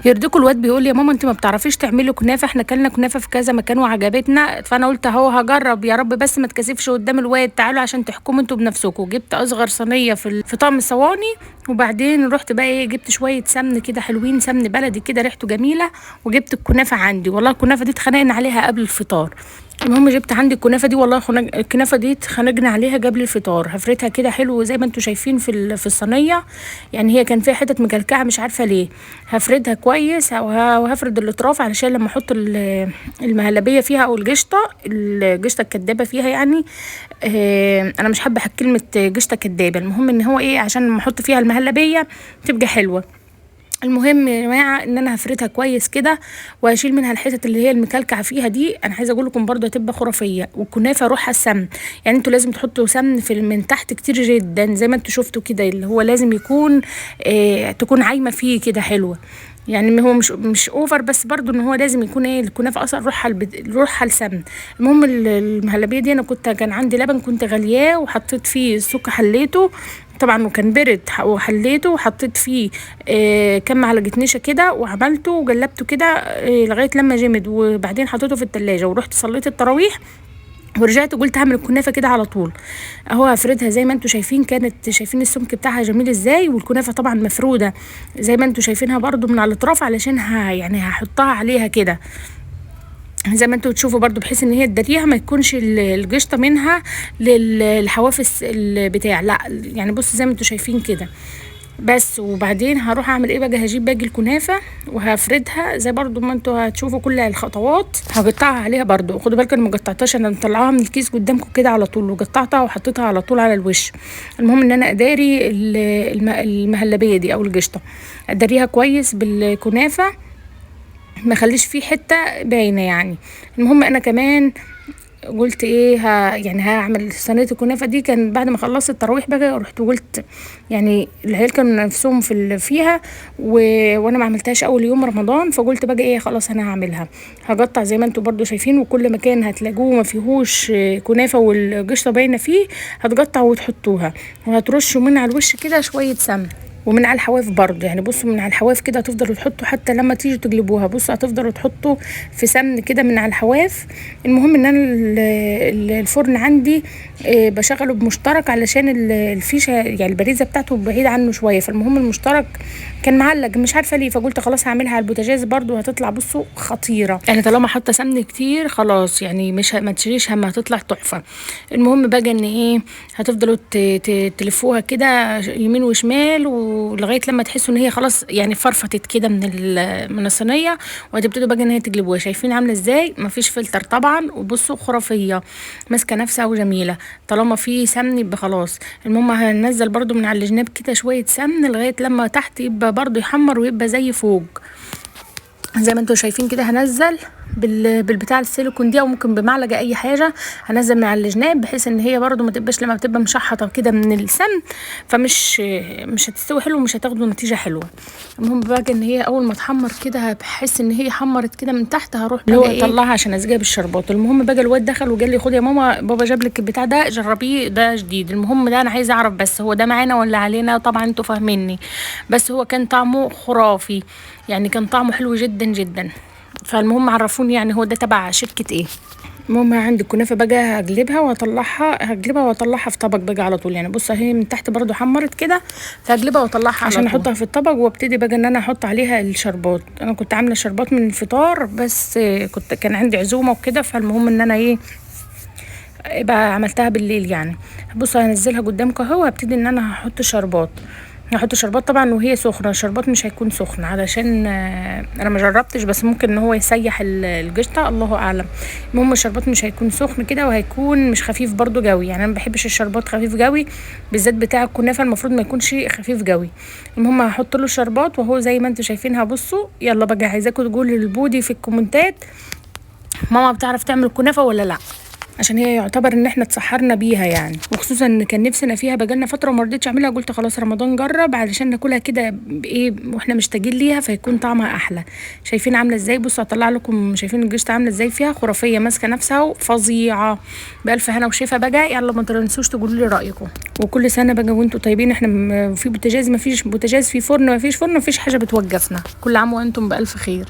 يرضيكوا الواد بيقول لي يا ماما انت ما بتعرفيش تعملي كنافه، احنا كلنا كنافه في كذا مكان وعجبتنا، فانا قلت اهو هجرب يا رب بس ما تكسفش قدام الواد، تعالوا عشان تحكموا انتوا بنفسكم. جبت اصغر صينية في طقم الصواني، وبعدين رحت بقى ايه جبت شوية سمن كده حلوين، سمن بلدي كده ريحته جميلة، وجبت الكنافه عندي. والله الكنافه دي اتخانقنا عليها قبل الفطار. المهم جبت عندي الكنافه دي، والله الكنافه دي اتخانقنا عليها قبل الفطار. هفرتها كده حلو زي ما انتوا شايفين في الصينية، يعني هي كان فيها حتت مكلكعه مش عارفه ليه. هفردها كويس وهفرد الاطراف علشان لما احط المهلبيه فيها او القشطه، القشطه الكدابه فيها يعني. انا مش حابة احط كلمة قشطه كدابه، المهم ان هو ايه عشان لما احط فيها المهلبيه تبقى حلوة. المهم يا جماعة ان انا هفردها كويس كده وهشيل منها الحتت اللي هي المكلكعه فيها دي. انا عايزه اقول لكم برده هتبقى خرافية. والكنافه روحها السمن، يعني انتوا لازم تحطوا سمن في من تحت كتير جدا زي ما انتوا شفتوا كده، اللي هو لازم يكون تكون عايمه فيه كده حلوة، يعني هو مش over، بس برضو ان هو لازم يكون ايه الكنافه اصلا روحها السمن. المهم المهلبيه دي انا كان عندي لبن كنت غلياه وحطيت فيه السكر، حليته طبعا وكان برد وحليته وحطيت فيه كم معلقه نشا كده وعملته وقلبته كده لغاية لما جمد، وبعدين حطيته في التلاجة ورحت صليت التراويح ورجعت وقلت هعمل الكنافه كده على طول. اهو هفردها زي ما انتوا شايفين، كانت شايفين السمك بتاعها جميل ازاي، والكنافه طبعا مفروده زي ما انتوا شايفينها برضو من على الاطراف علشان يعني هحطها عليها كده زي ما انتوا تشوفوا برضو، بحيث ان هي تداريها ما يكونش القشطه منها للحوافز البتاع، لا يعني بصوا زي ما انتوا شايفين كده بس. وبعدين هروح اعمل ايه بقى، هجيب باقي الكنافه وهفردها زي برضو ما انتوا هتشوفوا كل الخطوات، هقطعها عليها برضو. خدوا بالكم انا ما قطعتهاش، انا مطلعاها من الكيس قدامكم كده على طول وقطعتها وحطيتها على طول على الوش. المهم ان انا اداري المهلبيه دي او القشطه، اداريها كويس بالكنافه، ما اخليش فيه حتة باينة يعني. المهم انا كمان قلت ايه يعني هعمل صينية الكنافه دي. كان بعد ما خلصت التراويح بقى رحت وقلت يعني العيال كانوا نفسهم فيها وانا ما عملتهاش اول يوم رمضان، فقلت بقى ايه خلاص انا هعملها. هقطع زي ما انتوا برضو شايفين، وكل مكان هتلاقوه ما فيهوش كنافه والقشطه باينة فيه هتقطع وتحطوها، وهترشوا من على الوش كده شوية سمن، ومن على الحواف برضو. يعني بصوا من على الحواف كده هتفضلوا تحطوا حتى لما تيجوا تقلبوها، بصوا هتفضلوا تحطوا في سمن كده من على الحواف. المهم ان انا الفرن عندي بشغله بمشترك علشان الفيشه يعني البريزه بتاعته بعيدة عنه شوية، فالمهم المشترك كان معلق مش عارفه ليه، فقلت خلاص هعملها على البوتاجاز برضو هتطلع بصوا خطيرة. يعني طالما حاطه سمن كتير خلاص يعني مش ما تشيليش هم، هتطلع تحفة. المهم بقى ان ايه هتفضلوا تلفوها كده يمين وشمال ولغاية لما تحسوا ان هي خلاص يعني فرفتت كده من الصينية، وهتبتدوا بقى ان هي تقلبوها. شايفين عامله ازاي؟ مفيش فلتر طبعا، وبصوا خرافية ماسكه نفسها وجميلة. طالما في سمن يبقى خلاص. المهم هننزل برضو من على الجناب كده شوية سمن لغاية لما تحت يبقى برضو يحمر ويبقى زي فوق زي ما انتوا شايفين كده. هنزل بالبتاع السيليكون دي او ممكن بمعلقه اي حاجة، هنزل من على الجناب بحيث ان هي برضو ما تبقاش لما بتبقى مشحطه كده من السمن فمش مش هتستوي حلو ومش هتاخدوا نتيجة حلوة. المهم بقى ان هي اول ما تحمر كده هبحس ان هي حمرت كده من تحت، هروح بقى ايه اطلعها عشان اسقيها بالشربات. المهم بقى الواد دخل وقال لي خد يا ماما بابا جاب لك البتاع ده جربيه ده جديد. المهم ده انا عايزه اعرف بس هو ده معانا ولا علينا، طبعا انتوا فاهميني، بس هو كان طعمه خرافي يعني كان طعمه حلو جدا جدا. فالمهم عرفوني يعني هو ده تبع شركة ايه. المهم عندي الكنافة بقى هقلبها واطلعها، هقلبها واطلعها في طبق بقى على طول. يعني بص اهي من تحت برضو حمرت كده، فهقلبها واطلعها عشان احطها في الطبق، وابتدي بقى ان انا احط عليها الشربات. انا كنت عامله شربات من الفطار بس كان عندي عزومة وكده، فالمهم ان انا ايه بقى عملتها بالليل يعني. بصوا هنزلها قدامكم اهو، وابتدي ان انا هحط شربات. هحط شربات طبعا وهي سخنة، الشربات مش هيكون سخن علشان انا ما جربتش، بس ممكن ان هو يسيح القشطه الله اعلم. المهم الشربات مش هيكون سخن كده، وهيكون مش خفيف برضو قوي، يعني انا ما بحبش الشربات خفيف قوي، بالذات بتاع الكنافه المفروض ما يكونش خفيف قوي. المهم هحط له الشربات وهو زي ما انتم شايفينها. بصوا يلا بقى عايزاكم تقولوا للبودي في الكومنتات ماما بتعرف تعمل كنافه ولا لا. عشان هي يعتبر ان احنا اتسحرنا بيها يعني، وخصوصا ان كان نفسنا فيها بقالنا فترة وما رضيتش اعملها، قلت خلاص رمضان جرب علشان ناكلها كده بايه واحنا مشتاقين ليها فيكون طعمها احلى. شايفين عامله ازاي؟ بصوا هطلع لكم، شايفين القشطه عامله ازاي فيها؟ خرافية، ماسكه نفسها فظيعة. بالف هنا وشفا بقى. يلا ما تنسوش تقولوا لي رايكم، وكل سنة بقى وانتم طيبين. احنا في بوتاجاز ما فيش بوتاجاز، في فرن ما فيش فرن، ما فيش حاجة بتوقفنا. كل عام وانتم بالف خير.